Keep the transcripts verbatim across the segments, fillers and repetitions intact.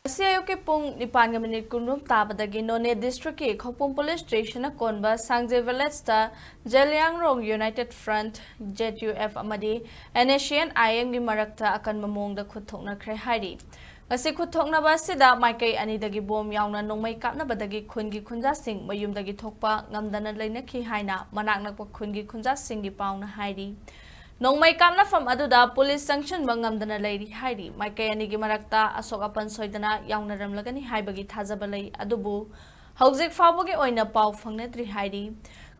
ꯉꯁꯤ ꯑꯌꯨꯛꯀꯤ ꯄꯨꯡ ꯅꯤꯄꯥꯟꯒ ꯃꯤꯅꯤꯠ ꯀꯨꯟꯃꯨꯛ ꯇꯥꯕꯗꯒꯤ ꯅꯣꯅꯦ ꯗꯤꯁꯇ꯭ꯔꯤꯛꯀꯤ ꯈꯧꯄꯨꯝ ꯄꯨꯂꯤꯁ ꯁ꯭ꯇꯦꯁꯟꯅ ꯀꯣꯟꯕ ꯁꯥꯡꯖꯩ ꯚꯤꯂꯦꯖꯇ Zeliangrong united front, Z U F, ꯑꯃꯗꯤ ꯑꯦꯟ ꯑꯦꯁ ꯁꯤ ꯑꯦꯟ ꯑꯥꯏ ꯑꯦꯝꯒꯤ ꯃꯔꯛꯇ ꯑꯀꯟꯕ ꯃꯑꯣꯡꯗ ꯈꯨꯠ ꯊꯣꯛꯅꯈ꯭ꯔꯦ ꯍꯥꯏꯔꯤ꯫ ꯉꯁꯤ ꯈꯨꯠ ꯊꯣꯛꯅꯕ ꯑꯁꯤꯗ ꯃꯥꯏꯀꯩ ꯑꯅꯤꯗꯒꯤ ꯕꯣꯝ ꯌꯥꯎꯅ ꯅꯣꯡꯃꯩ ꯀꯥꯞꯅꯕꯗꯒꯤ ꯈꯨꯟꯒꯤ ꯈꯨꯟꯖꯥꯁꯤꯡ ꯃꯌꯨꯝꯗꯒꯤ ꯊꯣꯛꯄ ꯉꯝꯗꯅ ꯂꯩꯅꯈꯤ ꯍꯥꯏꯅ ꯃꯅꯥꯛ ꯅꯛꯄ ꯈꯨꯟꯒꯤ ꯈꯨꯟꯖꯥꯁꯤꯡꯒꯤ ꯄꯥꯎꯅ ꯍꯥꯏꯔꯤ꯫ ꯅꯣꯡꯃꯩ ꯀꯥꯞꯅꯐꯝ ꯑꯗꯨꯗ ꯄꯨꯂꯤꯁ ꯆꯪꯁꯤꯟꯕ ꯉꯝꯗꯅ ꯂꯩꯔꯤ ꯍꯥꯏꯔꯤ꯫ ꯃꯥꯏꯀꯩ ꯑꯅꯤꯒꯤ ꯃꯔꯛꯇ ꯑꯁꯣꯛ ꯑꯄꯟ ꯁꯣꯏꯗꯅ ꯌꯥꯎꯅꯔꯝꯂꯒꯅꯤ ꯍꯥꯏꯕꯒꯤ ꯊꯥꯖꯕ ꯂꯩ, ꯑꯗꯨꯕꯨ ꯍꯧꯖꯤꯛ ꯐꯥꯎꯕꯒꯤ ꯑꯣꯏꯅ ꯄꯥꯎ ꯐꯪꯅꯗ꯭ꯔꯤ ꯍꯥꯏꯔꯤ꯫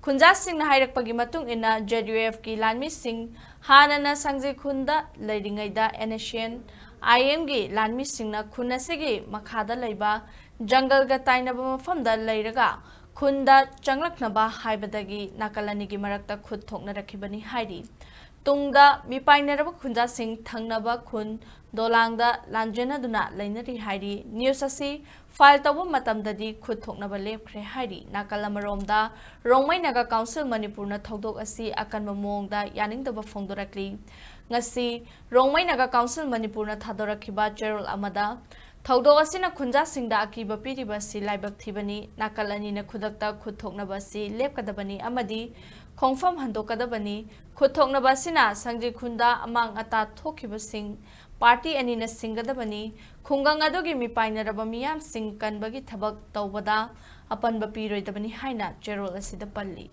ꯈꯨꯟꯖꯥꯁꯤꯡꯅ ꯍꯥꯏꯔꯛꯄꯒꯤ ꯃꯇꯨꯡ ꯏꯟꯅ, ꯖꯦꯠ ꯌꯨ ꯑꯦꯐꯀꯤ ꯂꯥꯟꯃꯤꯁꯤꯡ ꯍꯥꯟꯅꯅ ꯁꯥꯡꯖꯩ ꯈꯨꯟꯗ ꯂꯩꯔꯤꯉꯩꯗ ꯑꯦꯟ ꯑꯦꯁ ꯁꯤ ꯑꯦꯟ ꯑꯥꯏ ꯑꯦꯝꯒꯤ ꯂꯥꯟꯃꯤꯁꯤꯡꯅ ꯈꯨꯟ ꯑꯁꯤꯒꯤ ꯃꯈꯥꯗ ꯂꯩꯕ ꯖꯪꯒꯜꯒ ꯇꯥꯏꯅꯕ ꯃꯐꯝꯗ ꯂꯩꯔꯒ ꯈꯨꯟꯗ ꯆꯪꯂꯛꯅꯕ ꯍꯥꯏꯕꯗꯒꯤ ꯅꯥꯀꯜ ꯑꯅꯤꯒꯤ ꯃꯔꯛꯇ ꯈꯨꯠ ꯊꯣꯛꯅꯔꯛꯈꯤꯕꯅꯤ ꯍꯥꯏꯔꯤ꯫ ꯇꯨꯡꯗ ꯃꯤꯄꯥꯏꯅꯔꯕ ꯈꯨꯟꯖꯥꯁꯤꯡ ꯊꯪꯅꯕ ꯈꯨꯟ ꯗꯣꯂꯥꯡꯗ ꯂꯥꯟꯖꯦꯟꯅꯗꯨꯅ ꯂꯩꯅꯔꯤ ꯍꯥꯏꯔꯤ꯫ ꯅ꯭ꯌꯨꯁ ꯑꯁꯤ ꯐꯥꯏꯜ ꯇꯧꯕ ꯃꯇꯝꯗꯗꯤ ꯈꯨꯠ ꯊꯣꯛꯅꯕ ꯂꯦꯞꯈ꯭ꯔꯦ ꯍꯥꯏꯔꯤ꯫ ꯅꯥꯀꯜ ꯑꯃꯔꯣꯝꯗ, ꯔꯣꯡꯃꯩ ꯅꯥꯒꯥ ꯀꯥꯎꯟꯁꯤꯜ ꯃꯅꯤꯄꯨꯔꯅ ꯊꯧꯗꯣꯛ ꯑꯁꯤ ꯑꯀꯟꯕ ꯃꯑꯣꯡꯗ ꯌꯥꯅꯤꯡꯗꯕ ꯐꯣꯡꯗꯣꯔꯛꯂꯤ꯫ ꯉꯁꯤ ꯔꯣꯡꯃꯩ ꯅꯥꯒꯥ ꯀꯥꯎꯟꯁꯤꯜ ꯃꯅꯤꯄꯨꯔꯅ ꯊꯥꯗꯣꯔꯛꯈꯤꯕ ꯆꯦꯔꯣꯜ ꯑꯃꯗ, ꯊꯧꯗꯣꯛ ꯑꯁꯤꯅ ꯈꯨꯟꯖꯥꯁꯤꯡꯗ ꯑꯀꯤꯕ ꯄꯤꯔꯤꯕ ꯑꯁꯤ ꯂꯥꯏꯕꯛ ꯊꯤꯕꯅꯤ꯫ ꯅꯥꯀꯜ ꯑꯅꯤꯅ ꯈꯨꯗꯛꯇ ꯈꯨꯠ ꯊꯣꯛꯅꯕ ꯑꯁꯤ ꯂꯦꯞꯀꯗꯕꯅꯤ ꯑꯃꯗꯤ ꯈꯣꯡꯐꯝ ꯍꯟꯗꯣꯛꯀꯗꯕꯅꯤ꯫ ꯈꯨꯠ ꯊꯣꯛꯅꯕ ꯑꯁꯤꯅ ꯁꯪꯖꯤ ꯈꯨꯟꯗ ꯑꯃꯥꯡ ꯑꯇꯥ ꯊꯣꯛꯈꯤꯕꯁꯤꯡ ꯄꯥꯔꯇꯤ ꯑꯅꯤꯅ ꯁꯤꯡꯒꯗꯕꯅꯤ꯫ ꯈꯨꯡꯒꯪ ꯑꯗꯨꯒꯤ ꯃꯤꯄꯥꯏꯅꯔꯕ ꯃꯤꯌꯥꯝꯁꯤꯡ ꯀꯟꯕꯒꯤ ꯊꯕꯛ ꯇꯧꯕꯗ ꯑꯄꯟꯕ ꯄꯤꯔꯣꯏꯗꯕꯅꯤ ꯍꯥꯏꯅ ꯆꯦꯔꯣꯜ ꯑꯁꯤꯗ ꯄꯜꯂꯤ꯫